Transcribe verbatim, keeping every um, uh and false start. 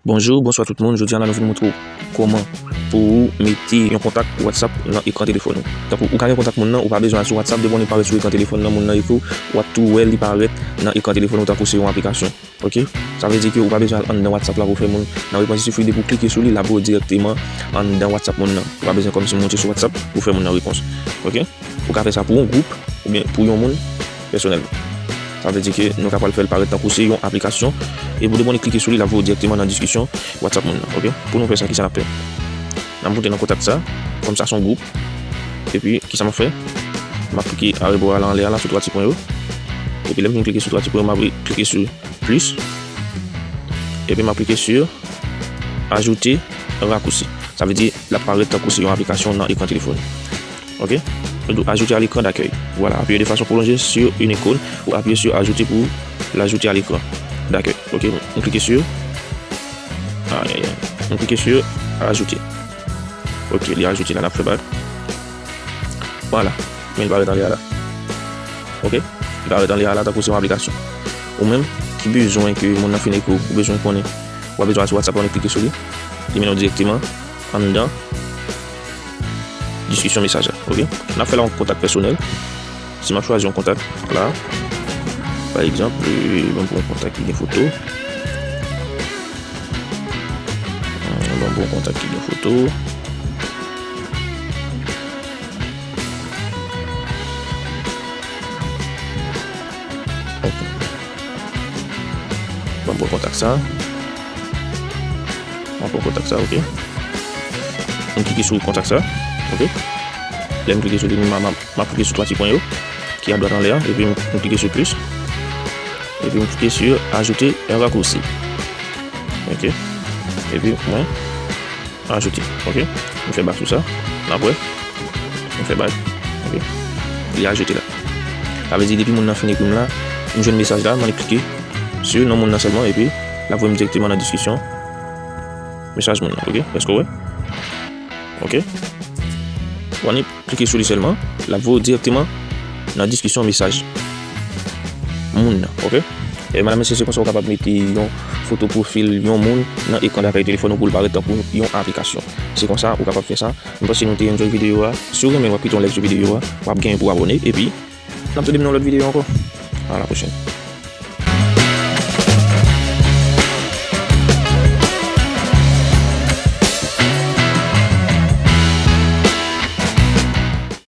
Bonjou, bonswa tout moun. Jodi a la nou vin montre w kòman pou ou mete yon kontak WhatsApp nan ekran telefòn ou. Tankou ou ka gen kontak moun nan, ou pa bezwen al sou WhatsApp, depi w parèt sou ekran telefòn nan, moun nan ekri w, w ap tou wè li parèt nan ekran telefòn ou tankou se yon aplikasyon. Oke? Sa vle di ke ou pa bezwen al anndan WhatsApp la pou fè moun nan repons. Il sifi depi w klike sou li, l ap voye w dirèkteman anndan WhatsApp moun nan. Ou pa bezwen kòmsi monte sou WhatsApp pou fè moun nan repons. Oke? Ou ka fè sa pou yon gwoup oubyen pou yon moun pèsonèlman. Sa vle di ke nou ka pral fè l parèt tankou se yon aplikasyon. Epi depi w klike sou li, l ap voye w dirèkteman nan diskisyon WhatsApp moun nan. Oke? Pou nou fè sa, kisa n ap fè? N ap monte nan kontak sa, kòm sa se yon gwoup. Epi, kisa m ap fè? M ap klike arebò a la anlè a la sou twa ti pwen yo. Epi lè m fin klike sou twa ti pwen yo, m ap klike sou plis. Epi m ap klike sou ajouter raccourci. Sa vle di, l ap parèt tankou se yon aplikasyon nan ekran telefòn. Oke? Li di w ajouter à l'écran d'accueil. Voilà, appuyez de façon prolongée sur une icône ou appuyez sur ajouter pour l'ajouter à l'écran d'accueil. Oke? M klike sou, ay, ay, ay. M klike sou ajouter. Oke, li ajoute la, n ap fè bak. Voilà. Men l parèt anlè a la. Oke? Li parèt anlè a la tankou se yon aplikasyon. Ou menm ki bezwen ke moun nan fin ekri w, ou bezwen konnen, w ap bezwen al sou WhatsApp la, w klike sou li. Li mennen w dirèkteman anndan diskisyon mesaj la. Oke? N ap fè la yon kontak pèsonèl. Si m ap chwazi yon kontak la, pa egzanp, euh, ban m pran yon kontak ki gen foto. Ban m pran yon kontak ki gen foto. Ok. Ban m pran kontak sa. Ban m pran kontak sa, oke. M klike sou kontak sa, oke. Lè m klike sou li, m, m, m, m ap klike sou twa ti pwen yo ki adwat anlè a, epi m, m klike sou plis. Epi m klike sou ajouter un raccourci. Oke. Epi mwen ajouter. Oke. M fè bak sou sa. N ap wè. M fè bak. Oke. Li ajoute la. Sa vle di depi moun nan fin ekri m la, m jwenn mesaj la, m annik klike sou non moun nan sèlman, epi l ap voye m dirèkteman nan diskisyon mesaj moun nan. Oke? Èske w wè? Oke? W annik klike sou li sèlman, l ap voye w dirèkteman nan diskisyon mesaj moun nan, oke? E medam, mesye, se konsa w kapab mete yon foto pwofil yon moun nan ekran dakèy telefòn ou pou l parèt tankou yon aplikasyon. Se konsa ou kapab fè sa. M panse nou te enjoy videyo a. Si w renmen, w ap kite yon like sou videyo a, w ap genyen pou w abòne, epi n ap tande m nan lòt videyo ankò. A la pwochèn.